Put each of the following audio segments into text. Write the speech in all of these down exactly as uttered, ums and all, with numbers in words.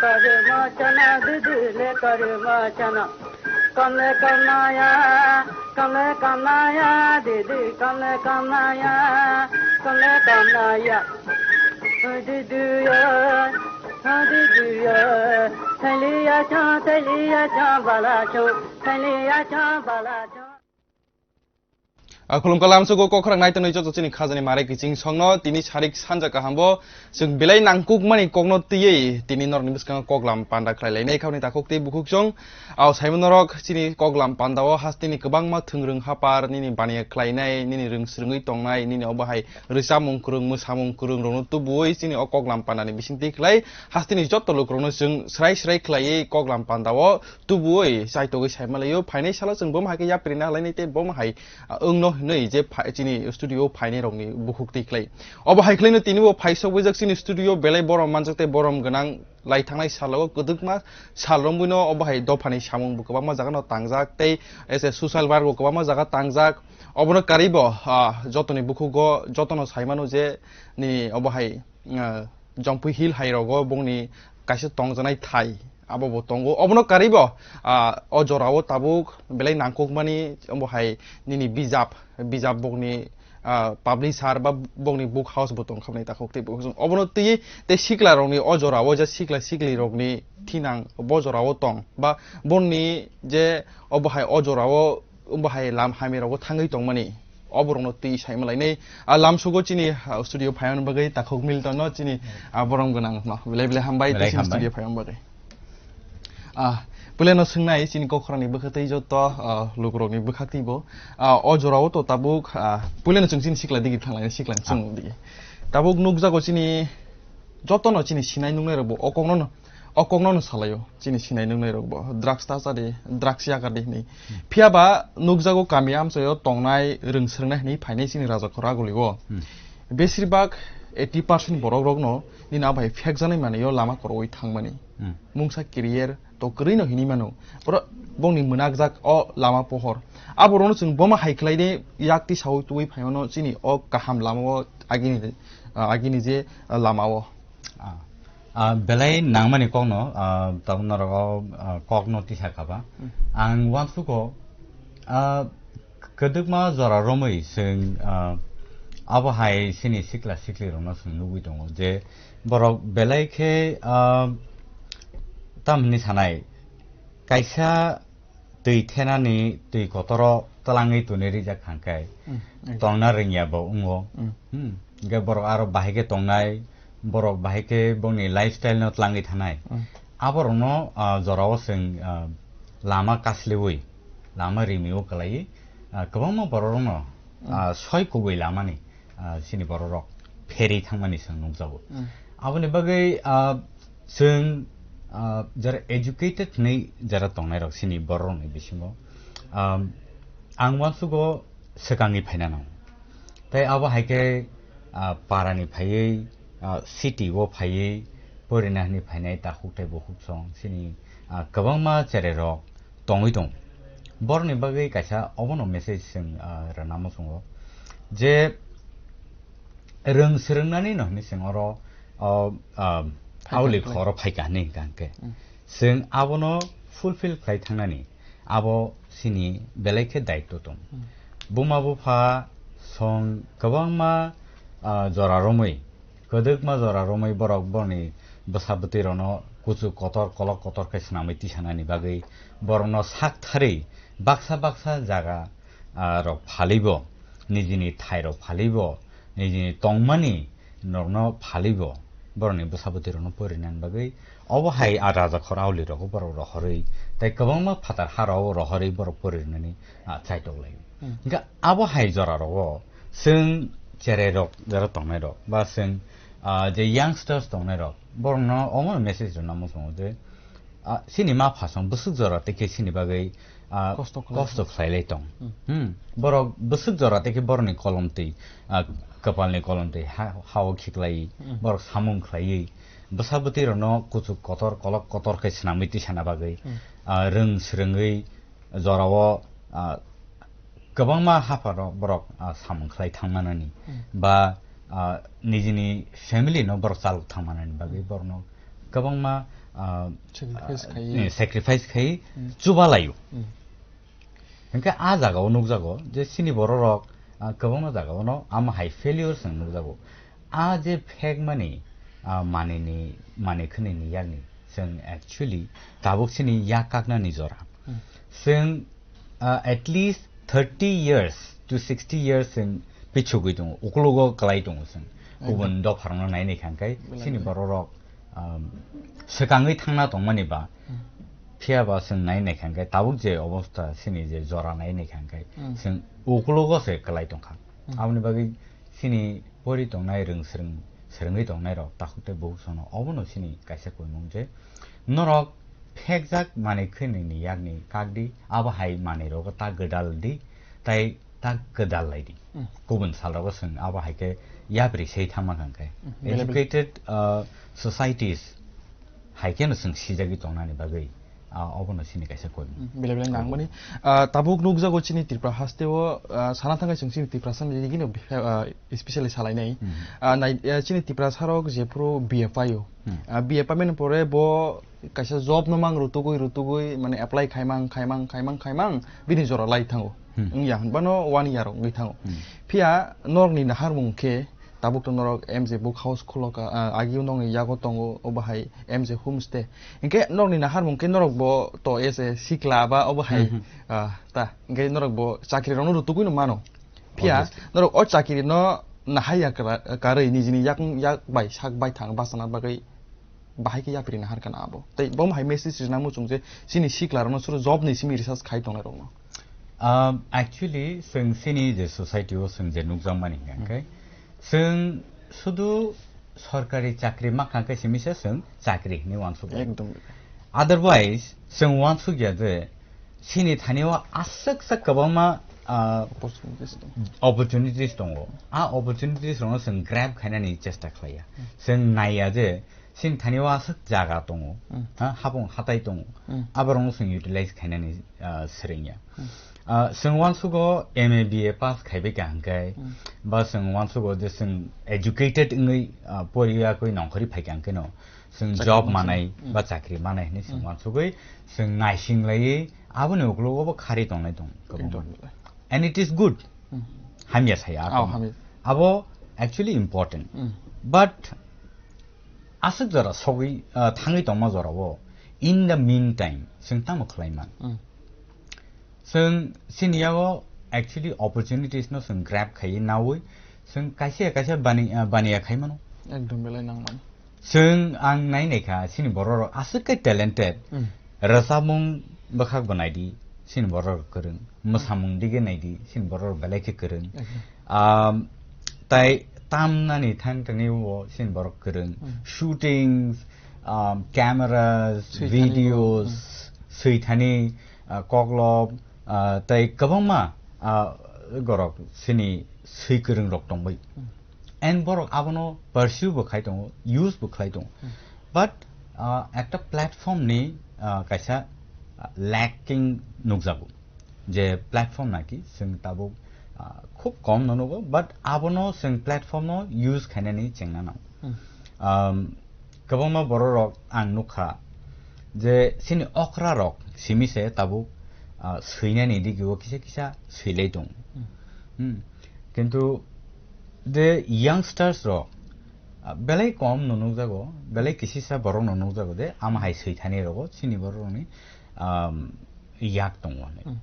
Karma chana didi le karma chana. Kamle kamnaya, kamle kamnaya, didi kamle kamnaya, kamle kamnaya. Didi ya, didi ya, thaliya cha, thaliya cha, bala cha, thaliya cha, bala cha. A khulumkha lamsogo kokrang nai tonwi joto chini khajani mare kiching songno tini sarik sanja kahambo chwng belai nangkukmani kokno twiwi tini norokni bwskango koklam panda khlai lainai khabni takhuk tei bukhuk chwng. Ao saimano norok chini koklam pandao hasteni kwbangma thwngrwng hapar nini baniya khlainai, nini rwng swrwngwi tongnai, nini obo hai rwchapmung kwrwng, mwsamung kwrwng rokno tubuwi chini o koklam pandani bisingtwi khlai hasteni joto lukurokno chwng srai srai khlaiwi koklam pandao tubuwi chaitogwi saimalaio. Phainai salo chwng bomo hai khe yapri na lainai tei bomo hai, ah, wngno hinwi je pha-, chini studio phainai rokni bukhuk twi khlai. Obo hai khlaino tini bo phaisok wijak chini studio belai borom manjak tei borom gwnang lai thangnai salo kwdwkma sal romwino obo hai dophani samung bo kwbangma jaga no tangjak tei ese social work bo kwbangma jaga tangjak. Obono karwi bo, ah, jotoni bukhugo jotono saimano je nini obo hai, ah, Jongpui Hill hai rogo bongni kaisa tongjanai thai abo bo tongo. Obono karwi bo, ah, o jorao tabuk belai nangkukmani obo hai nini bijap, bijap bokni, ah, publisher ba bokni book house bo tongkha hwnwi takhuk tei bo obono twiwi tei sikla rokni o jorao je sikla sikli rokni thinang bo jorao tong ba bonni je obo hai o jorao Obo hai lam hamya rogo thangwi tongmani. Oborokno twi saima lainai. A lamsugo chini, ah, studio phaiman bagwi takhuk Milton no chini, ah, borom gwnang no. Belai belai hambai tei Belai chini hambai. Studio phaiman bagwi. Ah, puilano swngnai chini kokhrani bwkha tei joto, ah, lukurokni bwkha twibo. Ah, o jorao to tabuk, ah, puilano chwng chini sikla digi thanglainai sikla Ah. chwng digi. Tabuk nukjago chini jotono chini sinai nungnai rokbo o kokno no O kokno no salaio, chini sinai nungnai rok bo drugs ta chadi, drugs yakadi hinwi. Phiya ba nukjago kami amchaio tongnai rwng swrwngnai hinwi phainai chini raja khoro agulio. Hmm. Besir bak eighty percent borok rokno nini abai phekjaknai manwio lama koroi thangmani. Hmm. Mungsa career to kwrwi no hinwi mano. Boro bongni mwnakjak o lama pohor. Aborokno chwng bomo hai khlaidi yak tisaui tubui phaimano chini o kaham lamao agini, agini je lamao. Ah, ah, belai nangmani kokno, ah, tabuk norok o, ah, kokno tisa kha ba. Hmm. Ang uansugo, ah, kwdwkma jora romwi chwng, ah, abo hai chini sikla sikli rokno chwng nugwi tongo je borok belai khe, ah, tamni sanai kaisa twi thenani twi kotoro twlangwi tuni rijak hangkhe Hmm, hmm. tongna rwngya bo wngo. Hmm. Hmm. Hingke borok aro bahai khe tongnai, borok bahai khe bongni lifestyle no twlangwi thanai. Hmm. Aborokno, ah, jorao chwng, ah, lama kasliwi, lama rimiwi kwlaiwi, ah, kwbangma bororokno, Hmm. ah, soi kubui lamani. Ah, chini bororok pherwi thangmani chwng nukjago. Mm. Aboni bagwi, ah, chwng, ah, jara educated hinwi jara tongnairok chini bororokni bisingo, ah, ang uansugo swkangni phaina nango. Tei abo hai khe, ah, parani phaiwi, ah, city o phaiwi porina hinwi phainai takhuk tei bukhuk song chini, ah, kwbangma chererok tongwi tongo. Borokni bagwi kaisa obono message chwng, ah, rwna muchungo je rwng swrwngnani no hinwi chwng oro, o, ah, Phaikha auli hinwi. Khoro phaikha hinwi hwnkha hwnkhe. Mm. Chwng abono fulfill khlai thangnani abo chini belai khe daitw tong. Mm. Buma bupha song kwbangma, ah, jora romwi Kwdwkma jora romwi borok borokni bwsa bwtwi rokno kuchuk kotor kolok kotor khe swnamwi tisanani bagwi borokno sak tharwi baksa baksa jaga, ah, rok phalibo, nijini thai rok phalibo, nijini tongmani norokno phalibo, borokni bwsa bwtwi rokno porinani bagwi obo hai a raja khor auli rogo borok rohorwi tei kwbangma phatar ha rogo rohorwi borok porinani, ah, chaitok lai. Hmm. Hingkhe abo hai jora rogo chwng cherai rok jora tongnai rok ba chwng, ah, je youngsters tongnai rok borokno omo message rwna muchungo je, ah, chini ma phasong bwswk jora tei khe chini bagwi, ah, Kosto khlai. Kosto khlai lai tong. Hmm. Hmm. Borok bwswk jora tei khe borokni kolom twi, ah, kwpalni kolom twi ha, ha-o khiklai, Hmm. borok samung khlaiwi bwsa bwtwi rokno kuchuk kotor kolok kotor khe swnamwi tisana bagwi, Hmm. ah, rwng swrwngwi jorao, ah, kwbangma hapharo borok, ah, samung khlai thangmanani Hmm. ba, ah, nijini family no borok chalok thangmanani bagwi borokno kwbangma, ah, Sacrifice ah, khai. eh, sacrifice khai Hmm. chuba laio. Hmm. Hingke a jaga o nukjago je chini bororok, ah, kwbangma jaga ono ama hai failure chwng nukjago. A je phek mani, ah, manini, mani khwnini yakni chwng actually tabuk chini yak kaknani jora. Hmm. Chwng, ah, at least thirty years to sixty years chwng pichugwi tongo, uklogo kwlai tongo chwng. Ekdom. Kubun dopharokno nainai kha hwnkhe Belai chini belai. bororok, um, swkangwi thangna tongmani ba, Hmm. phiya ba chwng nai naikha hwnkhe tabuk je obostha chini je jora nai naikha hwnkhe Hmm. chwng uklogo se kwlai tongkha. Hmm. Aboni bagwi chini pori tongnai rwng swrwng, swrwngwi tongnairok takhuk tei bukhuk sono obono chini kaisa koimung je norok phekjak manwi khwnini yakni kakdi, abo hai manwi rogo ta gwdal di, tai ta gwdal lai di. Hmm. Kubun salrogo chwng abo hai khe yapri sei thangma kha hwnkhe. Hmm, belai belai. Educated, uh, societies hai kheno chwng sijagwi tongnani bagwi, ah, obono chini kaisa koi. Hmm, belai belai nangmani. Ah, tabuk nukjago chini Tripura hasteo, ah, sana thangkhe chwng chini Tiprasa ni digini, ah, especially salainai. Hmm. Ah, nai, ah, chini Tiprasa rok jephuru B A paio. Hmm. Ah, B A paimani pore bo kaisa job no mang rutugwi rutugwi, mane apply khaimang, khaimang, khaimang, khaimang, bini jora lai thango. Hmm. Wngya hwnbano one year wngwi thango. Hmm. Phiya norokni naharmung khe tabuk to norok M J book house khuloka, ah, agio nokni yago tongo, obo hai M J homestay. Hinkhe norokni naharmung khe norok bo to as a sikla ba obo hai, Hmm, hmm. ah, ta. Hinkhe norok bo chakri rokno rutugwi no mano. Phiya Obviously. norok o chakri no nahaiya kra-, karwi nijini yak, yak bai sak bai thang bachana bagwi bahai khe yapri naharkha na abo. Tei bo hai message rina muchung je chini sikla rokno suru job ni simi research khai tongnai rokno. Um, actually, chwng chini je society o chwng je nukjakmani hwnkha Hmm. khe, chwng sudu sorkari chakri ma kha khe simi se chwng chakri hinwi uansuk. Ekdom. Otherwise, chwng uansuk ya je chini thani o aswk sak kwbangma, ah, Opportunities dong. opportunities tongo. A opportunities rokno chwng grab khainani chesta khlaiya. Hmm. Chwng naiya je chini thani o aswk jaga tongo, Hmm. ha, hapung hatai tongo. Hmm. Aborokno chwng utilize khainani, ah, swrwngya. Hmm. Ah, chwng uansugo M A B A pass khaibai kha hwnkhe, Hmm. ba chwng uansugo je chwng educated wngwi, ah, poriya koi nongkhorwi phaikha hwnkhe no, chwng Chakri job manai. manai Hmm. ba chakri manai hinwi chwng Hmm. uansugwi chwng naising laiwi aboni uklogo bo kharwi tongnai tong kwbangma. Ekdom. And it is good. Hmm. Hamya saya Oh, abo. hamya. Abo actually important. Hmm. But aswk jora sogwi, ah, thangwi tongma jorao, in the meantime, chwng tamo khlai man? Hmm. Chwng chini yago actually opportunities no chwng grab khaiwi nawi, chwng kaisa kaisa bani-, ah, baniya khai mano. Ekdom belai nangmani. Chwng ang nai nai kha, chini borok rok aswk khe talented. Hmm. Rwchapmung bwkhak bo nai di, chini borok rok kwrwng. Mwsamung dige nai di, chini borok rok belai khe kwrwng. Ekdom. Um, tai tamnani thang thani o chini borok kwrwng. Hmm. Shootings, um, cameras, Swi thani o, videos, hmm. swi thani, uh, koklop, uh, tai kwbangma, uh, gorok chini swi kwrwng rok tongbai. Hmm. And borok abono pursue bo khai tongo, use bo khlai tongo. Hmm. But, uh, ekta platform ni, uh, kaisa, uh, lacking nukjago. Je platform naki chwng tabuk, uh, khub kom no nugo, but abono chwng platform no use khainani chengna nango. Hmm. Um, kwbangma borok rok ang nukha je chini okra rok simi se tabuk, uh, swinani digi o kisa kisa swilai tongo. Hmm. Hmm. Kintu je youngsters rok, ah, belai kom no nukjago, belai kisisa borok no nukjago de, ama hai swi thani rogo, chini borok rokni, um, yak tongo hinwi. Hmm.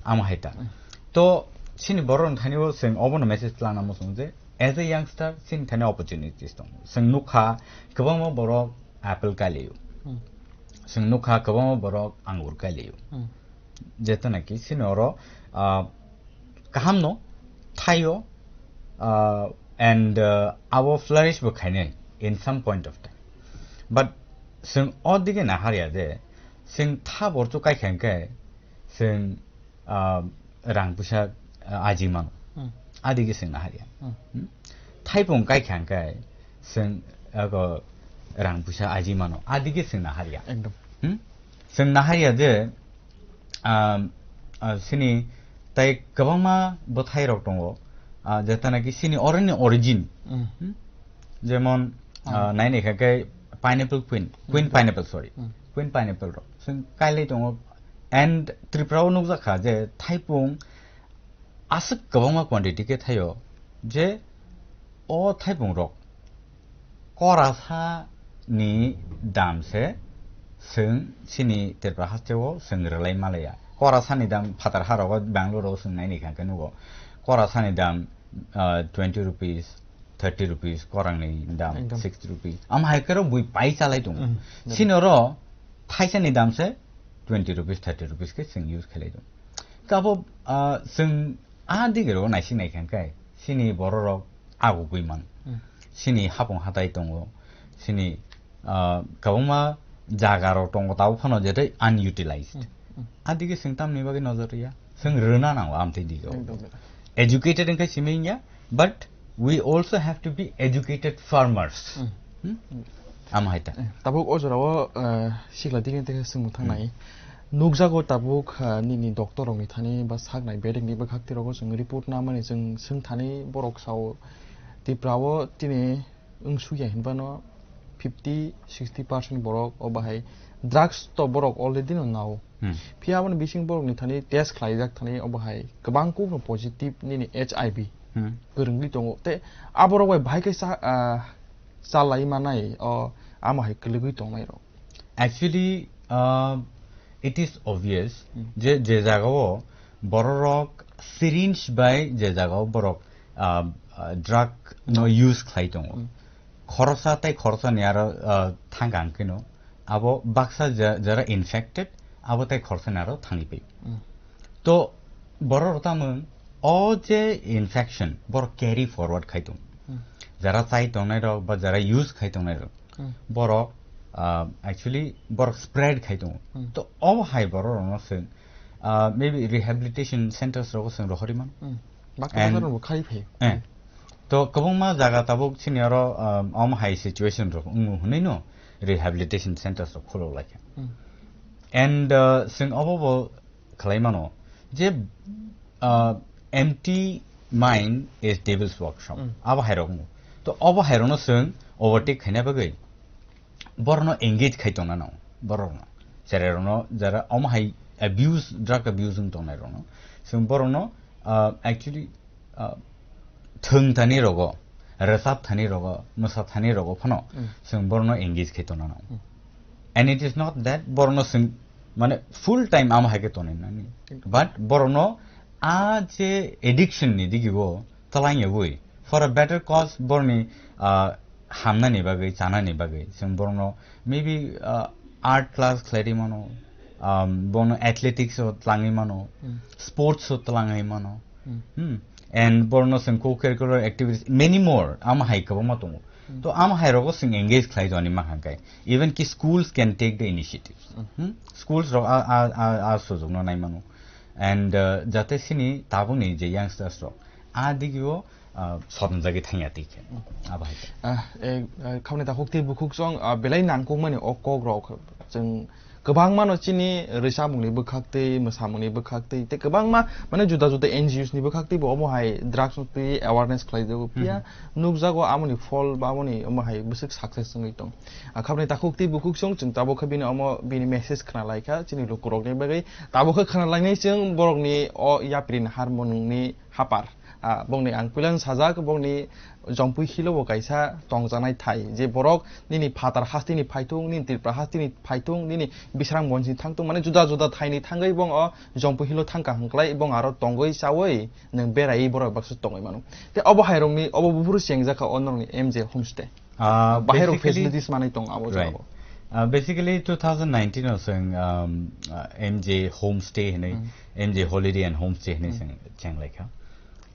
Ama hai ta. Hmm. To, chini borok rokni thani o chwng obono message tlana muchung je, as a youngster, chini thani opportunities tongo. Chwng nukha, kwbangma borok apple kailio. Hmm. Chwng nukha, kwbangma borok angur kailio. Hmm. Jeta naki chini oro, ah, kaham no thaio, ah, and, ah, abo flourish bo khainai in some point of time. But chwng o dige naharya je, chwng tha borchu kai kha hwnkhe chwng, ah, rang puisa, ah, aji mano. Hmm. Adige chwng naharya. Hmm. Hmm? Thaipung kai kha hwnkhe chwng, ah, ko rang puisa aji mano. Adige chwng naharya. Ekdom. Hmm? Chwng naharya je, um, uh, chini tai kwbangma bwthai rok tongo, uh, jeta naki chini oroni origin. Mm. Hmm? Jemon, Ah. uh, nai nai kha khe Pineapple queen, queen pineapple, sorry. Hmm. Queen pineapple rok. Chwng kailai tongo. And Tripura o nukjakha je thaipung aswk kwbangma quantity khe thaio je o thaipung rok korasa ni dam se chwng chini Tripura haste o chwng rwlai malaya. Korasa ni dam phatar ha rogo Bangalore o chwng naini kha khe nugo. Korasa ni dam, ah, twenty rupees, thirty rupees, korang ni dam Ekdom. Sixty rupees. Am hai khe rok bui pai chalai tongo. Hmm. Chini oro thaisa ni dam se twenty rupees, thirty rupees khe chwng use khlai tongo. Kabo, ah, chwng a dige ro naising nai kha khe chini borok rok agugui man. Hmm. Chini hapung hatai tongo. Chini, ah, kwbangma jaga rok tongo tabuk phano jetai unutilized. Hmm. Hmm. A dige chwng tamni bagwi nojor riya? Chwng rwna nango amtwi dige. Ekdom, ekdom. Educated wngkhe simi wngya, but we also have to be educated farmers. Hmm. Hmm? Hmm. Ama hai ta. Eh, tabuk o jorao, eh, sikla dige tei chwng Hmm. thangnai. Nukjago tabuk, ah, nini doctor rokni thani ba saknai bedekni bwkhak twi rogo chwng report namani chwng swng thani borok sao Tripura o tini wng sukya hinphano fifty, sixty percent borok o bahai drugs to borok already no nao. Hmm. Phiya aboni bising borokni thani test khlaijak thani o bahai kwbang kuk no positive nini H I V Hmm. kwrwngwi tongo. Tei aborok bai bahai khe sa-, ah, chalai manai o amo hai kwlwgwi tongnai rok. Actually, uh, it is obvious Hmm. je, je jagao bororok syringe bai je jagao borok, uh, uh, drug no Hmm. use khlai tongo. Hmm. Khoroksa tei khoroksa ni aro, uh, thang ang khe no abo baksa je-, jara infected abo tei khoroksa ni aro thangwi pai. Hmm. To bororok tamo o je infection borok carry forward khai tongo. Hmm. Jara chai tongnai rok ba jara use khai tongnai rok Hmm. borok, ah, actually borok spread khai tongo. Hmm. To obo hai borok rokno chwng, ah, maybe rehabilitation centers rogo chwng rohorwi mano. Hmm. Baksa And baksa rokbo khai phaio. Eh. To kwbangma jaga tabuk chini oro, ah, omo hai situation rok wngo hwnwi no rehabilitation centers rok khulok lai kha. Hmm. And, ah, chwng obo bo khlai mano je, ah, empty mind is devil's workshop. Hmm. Abo hai rok wngo. To obo hai rokno chwng overtake khaina bagwi borokno engage khai tongna nango, borokno. Cherai rokno jara omo hai abuse, drug abuse wng tongnai rokno. Chwng borokno, ah, actually, ah, thwng thani rogo, rwchap thani rogo, mwsa thani rogo phano Hmm. chwng borokno engage khai tongna nango. Hmm. And it is not that borokno chwng, mane, full time amo hai khe tonwi nani. But borokno a je addiction ni digi bo twlang yagwi, for a better cause borokni, ah, hamnani bagwi, chanani bagwi, chwng borokno maybe, ah, art class khlai rwi mano, um, bono athletics o twlangwi mano, Hmm. sports o twlangwi mano. Hmm. Hmm. And borokno chwng co-curricular activities, many more, amo hai kwbangma tongo. Hmm. To amo hai rogo chwng engage khlai tongni mankha khe, even ki schools can take the initiatives. Hmm. Hmm? Schools rok a, a, a, a sujokno nai mano. And, uh, jate chini tabukni je youngsters rok, a digio, ah, sotnjagwi thangya twi khe. Abo hai khe. Ah, eh, eh, khamni takhuk tei bukhuk chwng, ah, belai nangkukmani o kok rok chwng kwbangma no chini rwchapmungni bwkhak tei mwsamungni bwkhak tei, tei kwbangma mane juda juda N G Os ni bwkhak tei bo omo hai drugs no twi awareness khlai jago. Phiya Mhm. nukjago amoni phol ba amoni omo hai bwswk success wngwi tong. Ah, khamni takhuk tei bukhuk chwng, chwng tabuk khe bini omo bini message khna lai kha chini lukurokni bagwi. Tabuk khe khna lainai chwng borokni o yapri ni harmoni hapar. Ah, bongni ang puilano sajak, bongni Jompui hilo bo kaisa tongjaknai thai, je borok nini phatar hasteni phaithung, nini Tripura hasteni phaithung, nini Bisramganjni thangthung, mane juda juda thaini thangwi bong o Jompui hilo thangkha hwnklai, bong aro tongwi chawi nwng beraiwi borok baksa tongwi mano. Tei obo hairokni, obo buphuru chengjakha o norokni M J homestay. Ah, Bahai rok basically facilities manwi tong abo Right. jagao. Ah, basically, two thousand nineteen o chwng, um, ah, M J Homestay hinwi, Hmm. M J Holiday and Homestay hinwi Hmm. chwng, chwng laikha.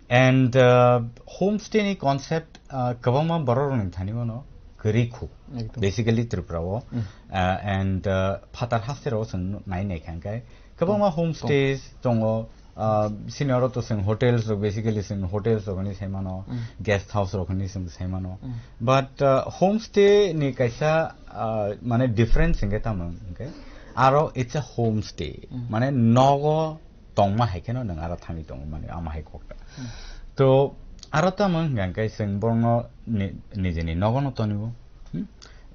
And, uh, homestay ni concept, uh, kwbangma borok rokni thani mano kwrwi khu. Ekdom. Basically Tripura o. Hmm. Uh, and, uh, phatar haste rok chwng nai nai kha hwnkhe kwbangma Tong-, homestays tongo, uh, sini oro to chwng hotels rok, basically chwng hotels rok hinwi sai mano, Hmm. guest house rok hinwi chwng sai mano. Hmm. But, uh, homestay ni kaisa, uh, mane difference hwnkhe tamo hwnkhe aro it's a homestay. Hmm. Mane nogo tongma hai kheno nwng aro thangwi tongo mani, ama hai kokta. Hmm. To aro tamo hwnkha hwnkhe chwng borokno ni-, nijini nogono tonio. Hmm?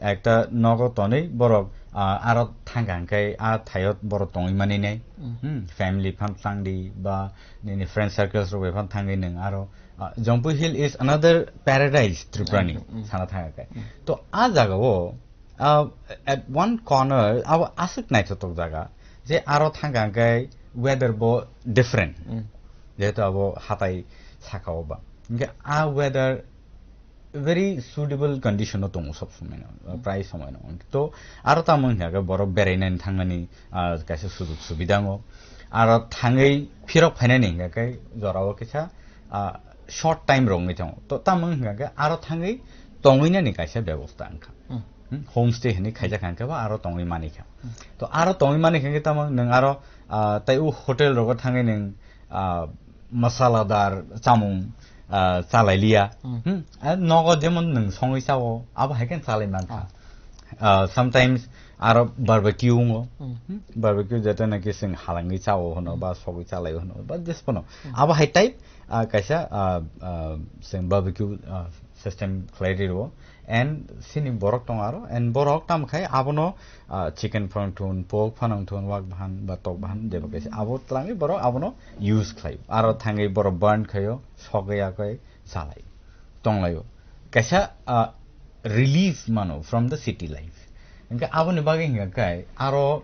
ekta nogo tonwi borok, ah, aro thangkha hwnkhe a thaio borok tongwi mani nai. Hmm. Hmm, family phan thangdi ba nini friend circles rok bai phan thangwi nwng aro, ah, Jampui Hill is another paradise Tripura ni. Ekdom, hmm. Sana thangkha khe. Hmm. To a jagao, ah, at one corner abo aswk naithotok jaga je aro thangkha hwnkhe weather bo different. Hmm. Jehetu abo hatai sakao ba. Hwnkhe a weather very suitable condition o tongo sob somoi no, Hmm. prai somoi no. To aro tamo hwnkha khe borok berainani thangnani, ah, kaisa sujog subida wngo. Aro thangwi phirok phainani hwnkha khe jorao kisa, ah, short time rok wngwi thango. To tamo hwnkha khe aro thangwi tongwinani kaisa bebosta wngkha. Hmm. Hmm, homestay hinwi khaijak hwnkhe ba aro tongwi manikha. Hmm. To aro tongwi manikha hwnkhe tamo nwng aro, ah, tai o hotel rogo thangwi nwng, ah, masaladar chamung, ah, chalai liya. Hmm. Hmm? Ah, nogo jemon nwng songwi chao, abo hai khe chalai mankha. Ah. Ah, sometimes aro barbecue wngo. Hmm. Hmm? Barbecue jeta naki chwng halangwi chao hwno, Hmm. ba sogwi chalai hwno, ba jespano. Hmm. Abo hai type, ah, kaisa, ah, ah, chwng barbecue, ah, system khlai ri rwo. And sini borok tong aro, and borok tam khai abono, ah, chicken phano thun, pork phano thun, wak bahan ba tok bahan, jeba kaisa. Abo twlangwi borok abono use khlai. Aro thangwi borok burn khaio, sogwi yakoi chalai. Tonglaio. Kaisa, ah, relief mano from the city life. Hingke aboni bagwi hingka kai aro,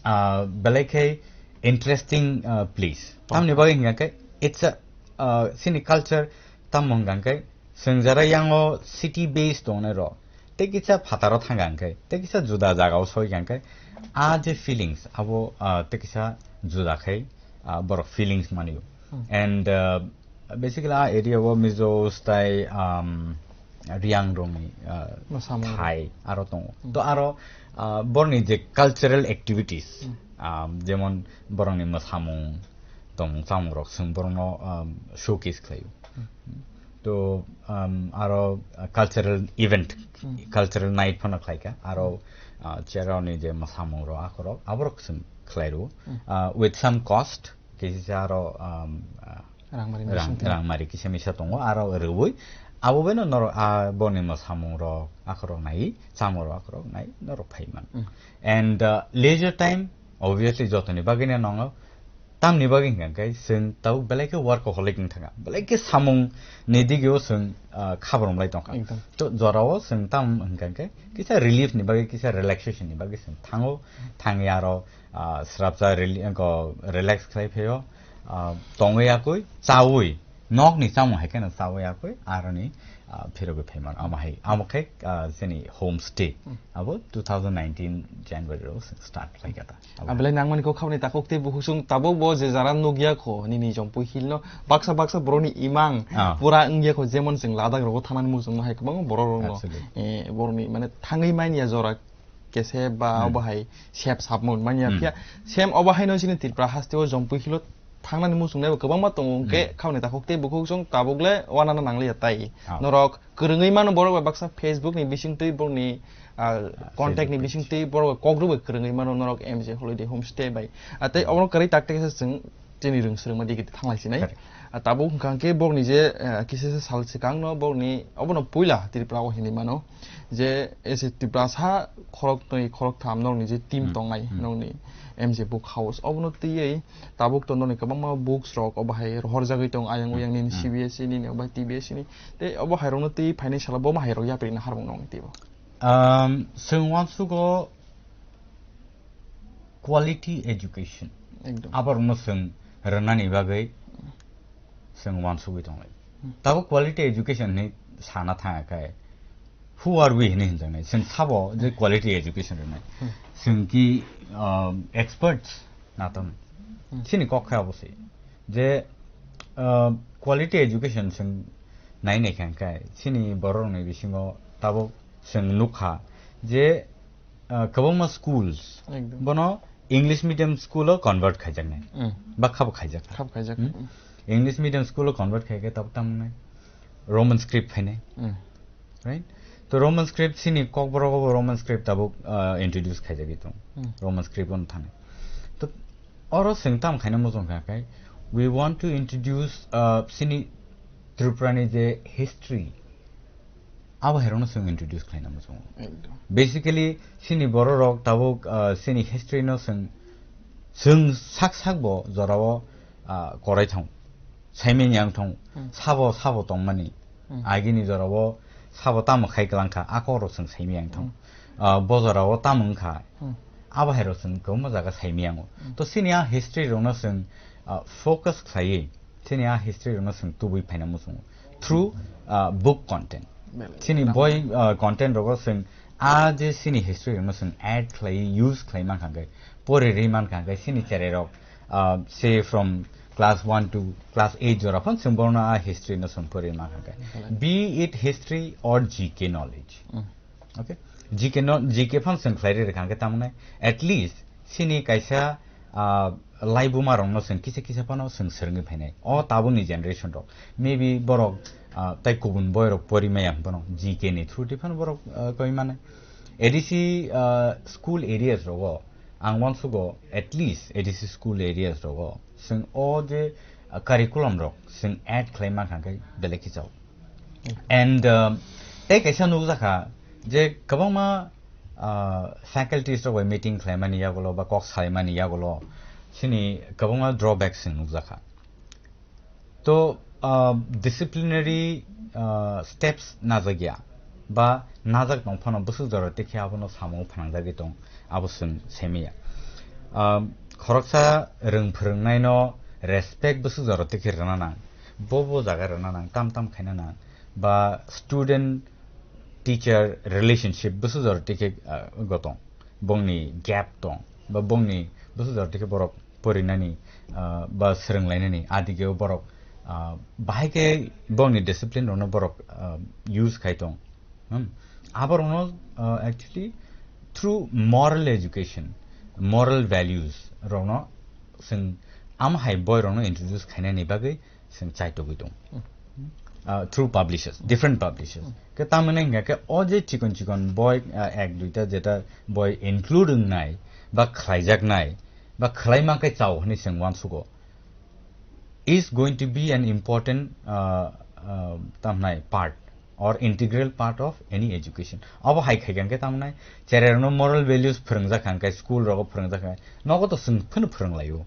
ah, belai khe interesting, ah, place. Tamni bagwi hingka kai it's a, ah, sini culture tam hingka kai Chwng jara yango city base tongnai rok, tei kisa phataro thangkha hwnkhe, tei kisa juda jagao soikha hwnkhe, a je feelings abo, ah, tei kisa juda khai, ah, borok feelings manio. Hmm. And, ah, basically a area o Mizos tai, um, Riang rokni, ah, Mwsamung. Thai aro tongo. Hmm. To aro, ah, borokni je cultural activities, Hmm. um, jemon borokni mwsamung, tongmung chamung rok chwng borokno, um, showcase khlaio. Hmm. To, um, aro, uh, cultural event, Hmm. cultural night phano khlaikha. Aro, Hmm. uh, cheroni je mwsamung rok, akhorok, aborok chwng khlai rwo. Hmm. Uh, with some cost, kisa aro, um, uh, Rangmari rang-, misa tongo. Rangmari kisa misa tongo, aro rwui. Abo beno norok, ah, boni mwsamung rok, akhorok nai, chamung rok, akhorok nai, norok phai man. Hmm. And, uh, leisure time, obviously, jotoni bagwi no nongo. Tamni bagwi hingka khe chwng tabuk belai khe workaholic wng thangkha, belai khe samung ni digio chwng, ah, khabar mlai tongkha. Ekdom. To jorao chwng tam hingka khe kisa relief ni bagwi, kisa relaxation ni bagwi chwng thango, thangwi aro, ah, srapsa reli-, ko relax khlai phaio, ah, tongwi yakwi, chawi, nokni chamung hai kheno chawi yakwi, aroni, ah, phirogwi phaimano. Amo hai, amo khe, ah, chini homestay. Hmm. Abo two thousand nineteen January ro start khlai kha ta. Abo. Abelai nangmani kok khabni takhuk tei bukhuk chwng tabuk bo je jara nukya kho, nini Jampui Hill no baksa baksa borokni imang Ah. pura wngya kho, jemon chwng Ladakh rogo thanani muchungma hai kwbangma borok rok no, Absolutely. eh, borokni mane thangwi manya jora kese ba Hmm. obo hai sep sapmung manya Hmm. phiya sem obo hai no chini Tripura haste o Jampui Hill o thangnani muchungnai bo kwbangma tongo, hwnkhe Hmm. khabni takhuk tei bukhuk chwng tabuk le uanana nangliya tai. Ah. Norok kwrwngwi mano borok bai baksa Facebook ni bisingtwi borokni, ah, contact ni Facebook page. Bisingtwi borok bai kok rwbai kwrwngwi mano norok M J Holiday Homestay bai. Ah, tei Hmm. obono kwrwi tak tak khe chwng chini rwng swrwngma digi thanglai sinai. Correct. Ah, tabuk hwnkha khe borokni je, ah, kisa sa sal swkang no borokni obono puila Tripura o hinwi mano. Je ese Tiprasa khorok twi khorok tham nokni je team Hmm. tongnai Hmm. nokni M J Book House obono twiwi tabuk to nokni kwbangma books rok obo hai rohorjagwi tong ayang Hmm. Uyang nini Hmm. C B S E nini obo hai T B S E ni tei obo hai rokno twi phainai salo bo ma hai rok yapri na harmung nokni twibo. Um, chwng uansugo quality education. Ekdom. Aborokno chwng rwnani bagwi chwng uansugwi tonglai. Hmm. Tabuk quality education hinwi sana thangkha khe, who are we hinwi hinjaknai? Chwng sabo je quality education rwnai. Hmm. Chwng ki, um, experts na tong? Hmm. Chini kok khe abo se. Je, uh, quality education chwng nai nai kha khe, chini borok rokni bisingo tabuk chwng nukha je, uh, kwbangma schools Ekdom. Bono English medium school o convert khaijaknai. Hmm. Ba khabo khaijak. Khabo khaijak. Hmm? Hmm. English medium school o convert khaikhe tabuk tamo wngnai? Roman script phainai. Hmm. Right? To Roman script chini kokborok obo Roman script tabuk, uh, introduce khaijagwi tong. Hmm. Roman script ono thangwi. To oro chwng tamo khaina muchung kha khe, we want to introduce, uh, chini Tripura ni je history, Abo hairokno chwng introduce khlaina muchungo. Ekdom. Basically, chini bororok tabuk, ah, chini history no chwng, chwng sak sak bo jorao, ah, korai thang, saimanya wng thang, Hmm. sabo, sabo tongmani. Hmm. Agini jorao sabo tamo khai kwlang kha, a kokrok chwng saimanya wng thang. Hmm. Ah, bo jorao tamo wng kha, Hmm. abo hairok chwng kwbangma jaga saimanya wngo. Hmm. To chini a history rokno chwng, ah, focus khlaiwi, chini a history rokno chwng tubui phaina muchungo through, ah, book content. Belai Chini tamo. Boi, ah, content rogo chwng a je chini history rokno chwng add khlai, use khlai mankha hwnkhe, pori ri mankha hwnkhe chini cherai rok, ah, say from class one to class eight jora phano chwng bono a history no chwng pori mankha hwnkhe. Belai. Be it history or G K knowledge. Mm. Okay? G K no, G K phano chwng khlai ri rwkha hwnkhe tamo nai, at least chini kaisa, ah, laibuma rokno chwng kisa kisa phano chwng swrwngwi phainai. O tabukni generation rok. Maybe borok, ah, tai kubun boy rok pori maya phano G K ni through twi phano borok, ah, koi mane. A D C, ah, school areas rogo, ang uansugo at least A D C school areas rogo chwng o je, ah, curriculum rok chwng add khlai mankha hwnkhe belai khe chao. And, um, tei kaisa nukjakha je kwbangma, uh, faculties rok bai meeting khlaimani yagulo ba kok salaimani yagulo chini kwbangma drawbacks chwng nukjakha. To, uh, disciplinary, uh, steps najak ya ba najak tong phano bwswk jora tikhe abono samung phanangjagwi tong, abo chwng saimanya. Um, khoroksa rwng phwrwngnaino respect bwswk jora tikhe rwna nang. Bo bo jaga rwna nang, tam tam khaina nang, ba student teacher relationship bwswk jora tikhe, ah, go tong, bongni gap tong, ba bongni bwswk jora tikhe borok porinani, ah, ba swrwnglainani adigeo borok, ah, bahai khe bongni discipline rokno borok, ah, use khai tong. Hmm. Aborokno, ah, actually through moral education, moral values rokno chwng am hai boy rokno introduce khainani bagwi chwng chaitogwi tong. Hmm. Ah, through publishers, different publishers. Hmm. Khe tamoni hwnkha khe o je chikon chikon boy, ah, ek duita jeta boy include wngnai ba khlaijaknai ba khlai mankhe chao hwnwi chwng uansugo, is going to be an important, ah, ah, tamhnai part or integral part of any education. Abo hai khai khe tamnai cherai rokno moral values phwrwngjak kha hwnkhe school rogo phwrwngjak kha, nogo to chwng phano phwrwnglaio.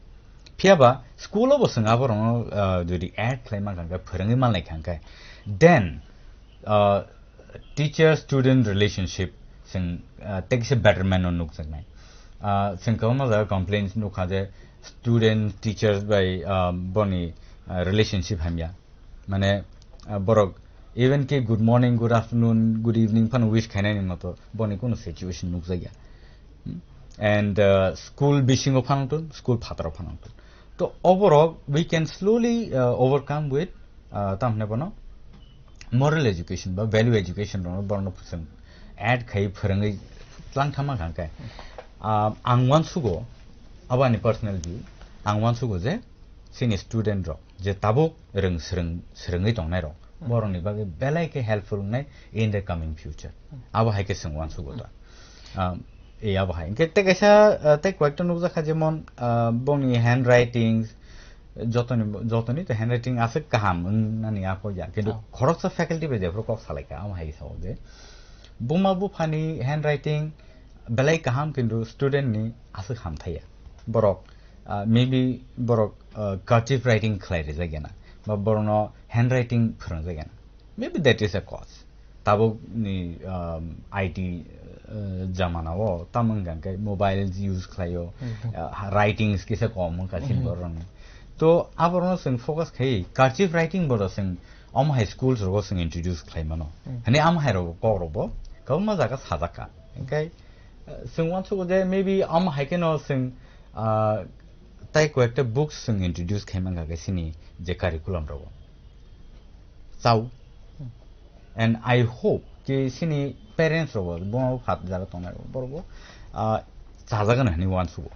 Phiya ba school o bo chwng aborokno, ah, jodi add khlai mankha hwnkhe, phwrwngwi manlai kha hwnkhe, then, ah, teacher student relationship chwng, ah, tei kisa betterment no nukjaknai. Ah, chwng kwbangma jaga complaints nukha je student teachers bai, ah, boni, ah, relationship hamya. Mane, ah, borok even ke good morning, good afternoon, good evening phano wish khainani moto boni kuno situation nukjakya. Hmm? And, ah, school bisingo phano tun, school phataro phano tun. To oborok we can slowly, ah, overcome with, ah, tamhne bono moral education ba value education rokno borokno chwng add khai phwrwngwi tlangthama kha hwnkhe. Ah, ang uansugo, abo ani personal view, ang uansugo je chini student rok je tabuk rwng swrwng, swrwngwi tongnai rok, hmm, borokni bagwi belai khe helpful wngnai in the coming future. Hmm. Abo hai khe chwng uansugo da. Hmm. Ah, e abo hai. Hwnkhe tei kaisa, ah, tei koyekta nukjakha jemon, ah, bongni handwritings, jotoni, jotoni to handwriting aswk kaham wngnani ako ya. Kintu, oh, khoroksa faculty bai jephuru kok salaikha, amo hai sao je buma buphani handwriting belai kaham, kintu student ni aswk hamthaiya. Borok, ah, maybe borok, ah, cursive writing khlai rijak ya na, ba borokno handwriting phwrwngjak ya na. Maybe that is a cause. Tabukni, um, I T, uh, jamana o tamo wngkha hwnkhe mobile use khlaio, hmm, uh, writings kisa kom wngkha chini, hmm, borokni. To aborokno chwng focus khai cursive writing bodo chwng omo hai schools rogo chwng introduce khlai mano. Hmm. Hani amo hai rogo kok rokbo kwbangma jaga sajak kha. Hwnkhe, uh, chwng uansugo je maybe omo hai kheno chwng, uh, tai koyekta books chwng introduce khai mankha khe chini je curriculum rogo. Chao. Hmm. And I hope ki chini parents rogo, buma bupha jara tongnai rogo, borok bo, ah, chajagan hinwi uansugo.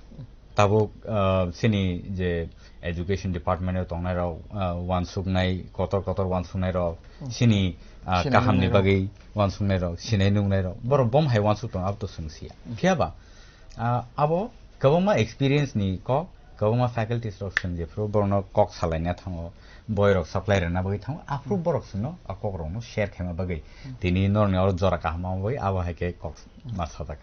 Tabuk, ah, chini je education department o tongnai rok, ah, uansuknai, kotor kotor uansuknai rok, hmm, chini, ah, sinai kaham ni nungnai rok, bagwi uansuknai rok, sinai nungnai rok, borok bom hai uansuk tongo, abo to chwng siya. Hmm. Phiya ba, ah, abo kwbangma experience ni kok, kwbangma faculties rok chwng jephuru borokno kok salaina thango, boy rok supply rwna bagwi thango, aphuru borok chwngno a kok rokno share khaima bagwi. Tini norokni oro jora kaham wngma bagwi abo hai khe kok ma sajak.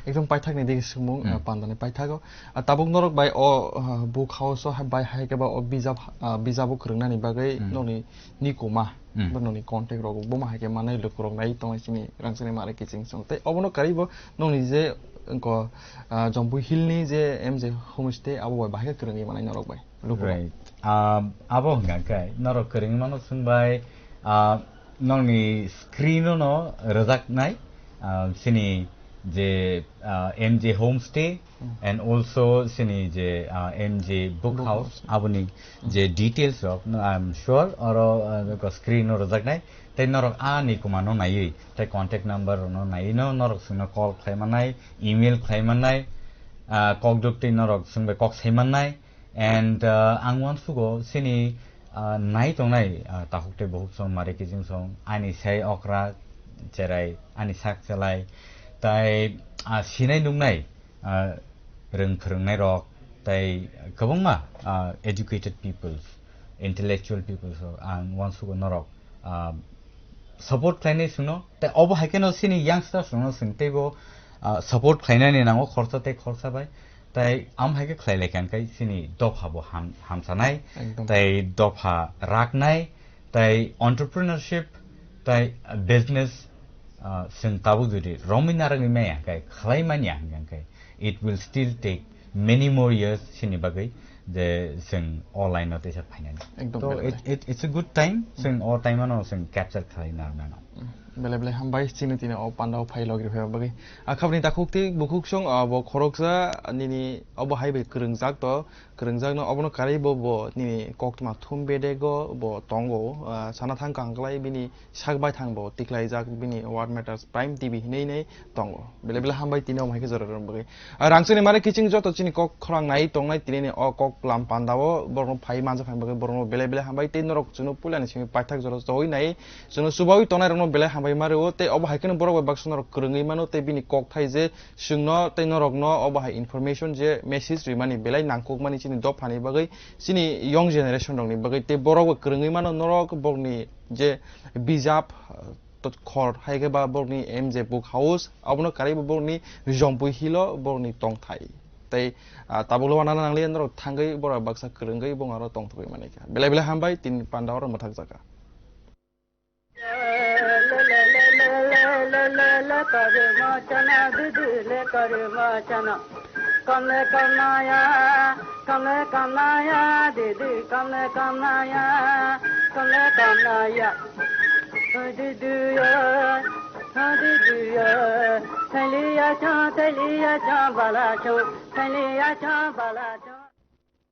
Ekdom paithakni digi swngmung, Hmm. ah, pandani paithago. Ah, tabuk norok bai o, ah, book house o hai bai hai khe ba o bijap, ah, bijabo kwrwngnani bagwi Hmm. nokni nikuma, Hmm. bo nokni contact rok bo ma hai khe manai lukurok nai tongnai chini rangchakni mare kiching song. Tei obono karwi bo nokni je wngkha, ah, Jompui Hill ni je M J homestay abo bai bahai khe kwrwngwi manai norok bai. Lukurok. Right. Ah, abo hwnka khe norok kwrwngwi mano chwng bai, ah, nokni screen o no rwjaknai, ah, chini je, ah, M J Homestay Hmm. and also chini je, ah, M J Book Book House, House. Aboni Hmm. je details rok, no, I am sure oro, ah, screen o rwjaknai. Tei norok ani kuma no naiwi, tei contact number rok no naiwi no norok chwngno call khlai mannai, email khlai mannai, ah, kokduk tei norok chwng bai kok sai mannai. And, uh, ang uansugo chini, uh, nai tongnai, uh, takhuk tei bukhuk song, mari kiching song, ani sai okra cherai, ani sak chelai, tai, uh, sinai nuknai, uh, rwng phwrwngnai rok, tai kwbangma, uh, educated peoples, intellectual peoples rok ang uansugo norok, uh, support khlainai chwngno, tei obo hai kheno chini youngsters rokno chwng teibo, ah, support khlainani nango khorsa tei khorsa bai, tei am hai khe khlai lai kha hwnkhe chini dopha bo ham-, hamsanai, Ekdom. Tei dopha raknai, tei entrepreneurship, tei business, ah, chwng tabuk jodi romwi narwgwi maya hwnkhe, khlai manya hwnkhe, it will still take many more years chini bagwi je chwng o line o teisa phainani. Ekdom To bele it, bele. It, it's a good time, chwng o time ano chwng capture khlai narwknano. Mm, bele bele hambai chini tini o panda o phai logri phai bagwi. Akhapni takhuk tei bukhuk song, ah, bo khoroksa nini obo hai bai kwrwngjak to, kwrwngjak no obono karwi bo, bo nini koktma thum bedego bo tongo, ah, sana thang kang klai bini sak bai thang bo tiklaijak bini What Matters Prime T V hinwi hinwi tongo. Bele bele hambai tini omo hai khe jora rwna bagwi. Ah, rangchakni mare kiching joto chini kok khorang nai tongnai tini ni o kok lam panda o borokno phai manjak phai bagwi borokno bele bele hambai tei norok chwngno puila ni simi paithak jora chowui nai chwngno chubaui tongnai rokno bele hambai ma rwo tei obo hai kheno borok bai baksa norok kwrwngwi mano tei bini kok thai je chwngno tei norokno obo hai information je message rimani belai nangkukmani chini dophani bagwi chini young generation rokni bagwi tei borok bo kwrwngwi mano norok borokni je bijap, ah, to khor hai khe ba borokni M J Book House, abono karwi bo borokni Jompui Hill o borokni tongthai. Tei, ah, tabuklo wana nangli norok thangwi borok baksa kwrwngwi bong aro tongthogwi mani kha. Belai belai hambai tini panda oro mwthak jaka. Kamle kamnaya, kamle kamnaya, didi kamle kamnaya, kamle kamnaya. Didi ya, didi ya, thaliya cha, thaliya cha, bala cha, thaliya cha, bala cha.